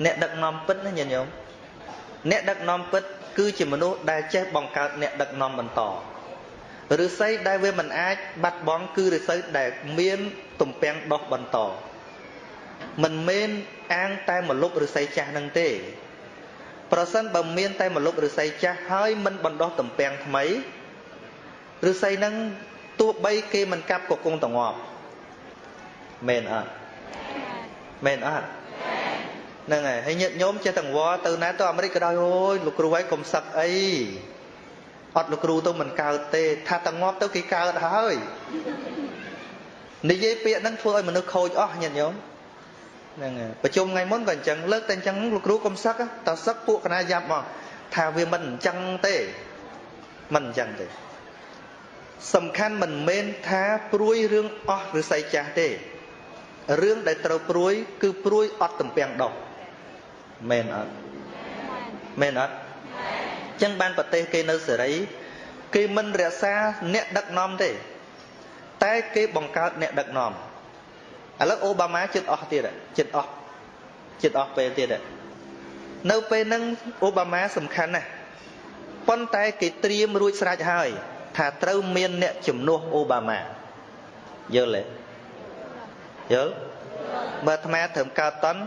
អ្នកដឹកនាំពិតណាញាតិញោមអ្នកដឹកនាំពិតគឺជាមនុស្សដែលចេះបង្កើតអ្នកដឹកនាំបន្តឫស្សីដែលវាមិនអាចបាត់បង់គឺឫស្សីដែលមានទំពាំងដោះបន្តមិនមែនអាងតែមកលុបឫស្សីចាស់នឹងទេប្រសិនបើមានតែមកលុបឫស្សីចាស់ហើយមិនបណ្ដោះទំពាំងថ្មីឫស្សីនឹងទោះបីគេមិនកាប់ក៏គង់តែងាប់មែនអត់មែនអត់ហ្នឹងហើយហើយញាតិញោមចេះតែងវល់ទៅណាទៅអាមេរិកក៏ដោយអូយលោកគ្រូហើយកុំសឹកអីអត់លោកគ្រូទៅមិនកើតទេថាតែងាប់ទៅគេកើតហើយនិយាយពាក្យហ្នឹងធ្វើឲ្យមនុស្សខូចអស់ញាតិញោមហ្នឹងហើយប្រជុំថ្ងៃមុនក៏អញ្ចឹងលើកតែអញ្ចឹងលោកគ្រូកុំសឹកតើសឹកពួកកណាយ៉ាប់មកថាវាមិនអញ្ចឹងទេមិនអញ្ចឹងទេសំខាន់មិនមែនថាព្រួយរឿងអស់ឫស្សីចាស់ទេរឿងដែលត្រូវព្រួយគឺព្រួយអត់ទំពាំងដោះមែនអត់មែនអត់ចឹងបានប្រទេសគេនៅសេរីគេមិនរក្សាអ្នកដឹកនាំទេតែគេបង្កើតអ្នកដឹកនាំឥឡូវអូបាម៉ាចិត្តអស់ទៀតចិត្តអស់ចិត្តអស់ពេលទៀតនៅពេលហ្នឹងអូបាម៉ាសំខាន់ណាស់ប៉ុន្តែគេត្រៀមរួចស្រេចហើយថាត្រូវមានអ្នកជំនួសអូបាម៉ាយល់ទេយល់បើអាត្មាត្រឹមកើតតន់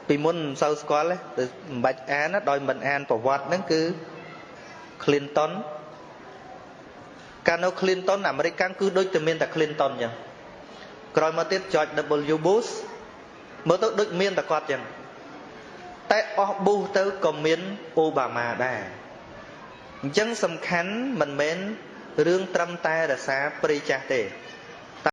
ពីមុនមិនសូវស្គាល់ទេមិនបាច់អានដោយមិនអានប្រវត្តិហ្នឹងគឺ Clinton កាលនៅ Clinton អាមេរិកកាំងគឺដូចតែមានតែ Clinton អញ្ចឹងក្រោយមកទៀត George W Bush មើលទៅដូចមានតែគាត់អញ្ចឹងតែអស់ Bush ទៅក៏មានអូបាម៉ាដែរអញ្ចឹងសំខាន់មិនមែនរឿងត្រឹមតែរក្សាព្រៃចាស់ទេ